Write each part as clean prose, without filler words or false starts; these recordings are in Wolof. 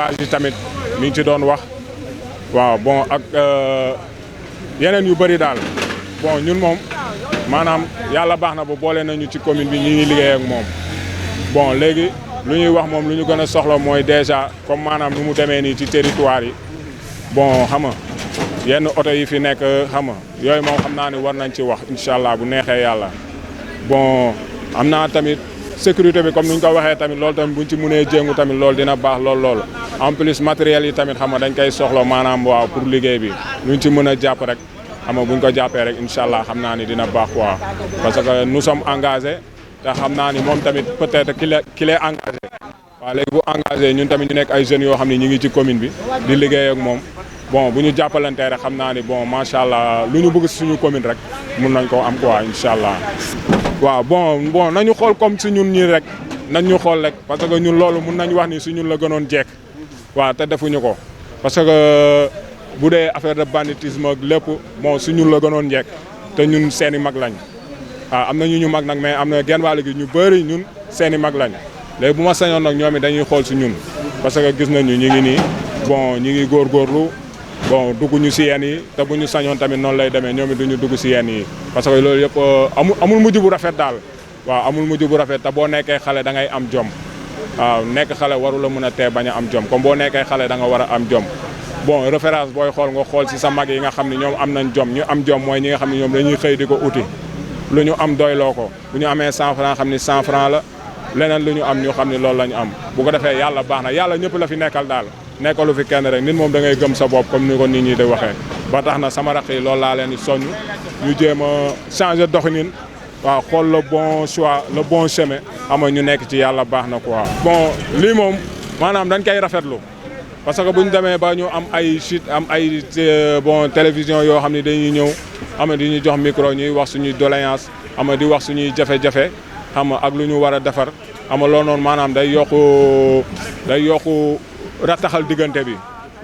parrainage yi tamit mi ngi ci doon wax waaw bon ak yeneen yu bëri daal bon ñun moom maanaam yàlla baax na ba boole nañu ci commune bi ñi ngi liggéey ak moom bon léegi lu ñuy wax moom lu ñu gën a soxla mooy déjà comme maanaam nu mu demee nii ci territoire yi bon xam nga yenn oto yi fi nekk xam nga yooyu moom xam naa ne war nañ ci wax incha allah bu neexee yàlla bon am naa tamit sécurité bi comme ni ñu ko waxee tamit loolu tamit buñ ci mënee jéngu tamit loolu dina baax loolu en plus matériel yi tamit xam nga dañ koy soxla maanaam waaw pour liggéey bi luñ ci mën a jàpp rek xam nga buñ ko jàppee rek incha allah xam naa ni dina baax quoi parce que nous sommes engagés te xam naa ni moom tamit peut-être ki lay engagé waaw léegi bu engagé ñun tamit ñu nekk ay jeunes yoo xam ne ñu ngi ci commune bi di liggéey ak moom bon bu ñu jàppalantee rek xam naa ni bon macha allah lu ñu bëgg si suñu commune rek mun nañ koo am quoi incha allah. waaw bon nañu xool comme si ñun ñii rek nañ ñu xool rek parce que ñun loolu mun nañ wax ni si ñun la gënoon jekk waaw te defuñu ko parce que bu dee affaire de banditisme ak lépp bon si ñun la gënoon jekk te ñun seeni mag lañ waaw am na ñu mag nag mais am na genn wàll gi ñu bëri ñun seeni mag lañ léegi bu ma sañoon nag ñoom it dañuy xool si ñun parce que gis nañu ñu ngi nii bon ñu ngi góorgóorlu bon dugg ñu si yenn yi te bu ñu sañoon tamit noonu lay demee ñoom it duñu dugg si yenn yi parce que loolu yëpp amul mujj bu rafet daal waaw amul mujj bu rafet te boo nekkee xale da ngay am jom waaw nekk xale waru la mën a tee bañ a am jom comme boo nekkee xale da nga war a am jom bon référence booy xool nga xool si sa mag yi nga xam ne ñoom am nañ jom ñu am jom mooy ñi nga xam ne ñoom dañuy xëy di ko uti lu ñu am doyloo ko bu ñu amee 100 francs xam ni 100 francs la leneen lu ñu am ñu xam ne loolu la ñu am bu ko defee yàlla baax na yàlla ñëpp la fi nekkal daal nekkalu fi kenn rek nit moom da ngay gëm sa bopp comme ni ko nit ñi di waxee ba tax na sama rakk yi loolu laa leen di soññ ñu jéem a changer doxalin waaw xool le bon choix le bon chemin xam nga ñu nekk ci yàlla baax na quoi. bon lii moom maanaam dañ koy rafetlu parce que bu ñu demee ba ñu am ay site am ay bon télévision yoo xam ne dañuy ñëw xam nga di ñu jox micro ñuy wax suñuy doléance xam nga di wax suñuy jafe-jafe xam nga ak lu ñu war a defar xam nga loolu noonu maanaam day yokku rataxal diggante bi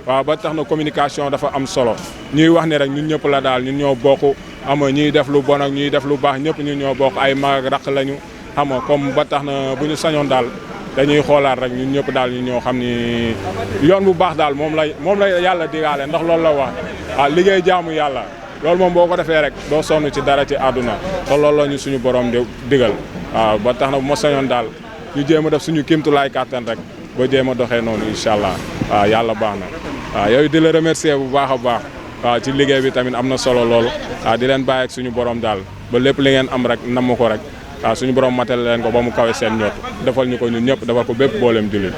waaw ba tax na communication dafa am solo ñuy wax ni rek ñun ñëpp la daal ñun ñoo bokk xam nga ñuy def lu bon ak ñuy def lu baax ñëpp ñun ñoo bokk ay mag raq lañu xam nga comme ba tax na bu ñu sañoon daal dañuy xoolaat rek ñun ñëpp daal ñun ñoo xam ni yoon bu baax daal moom la yàlla digaale ndax loolu la wax waaw liggéey jaamu yàlla loolu moom boo ko defee rek doo sonn ci dara ci àdduna te loolu la ñu suñu borom di digal waaw ba tax na bu ma sañoon daal ñu jéem a def suñu kéemtulaay kàttan rek ba jéem a doxee noonu incha allah waaw yàlla baax na waaw yooyu di la remercier bu baax a baax waaw ci liggéey bi tamit am na solo loolu waaw di leen bàyyi ak suñu borom daal ba lépp li ngeen am rek namm ko rek waaw suñu borom matal leen ko ba mu kawe seen ñoot defal ñu ko ñun ñëpp defal ko bépp booleem jullit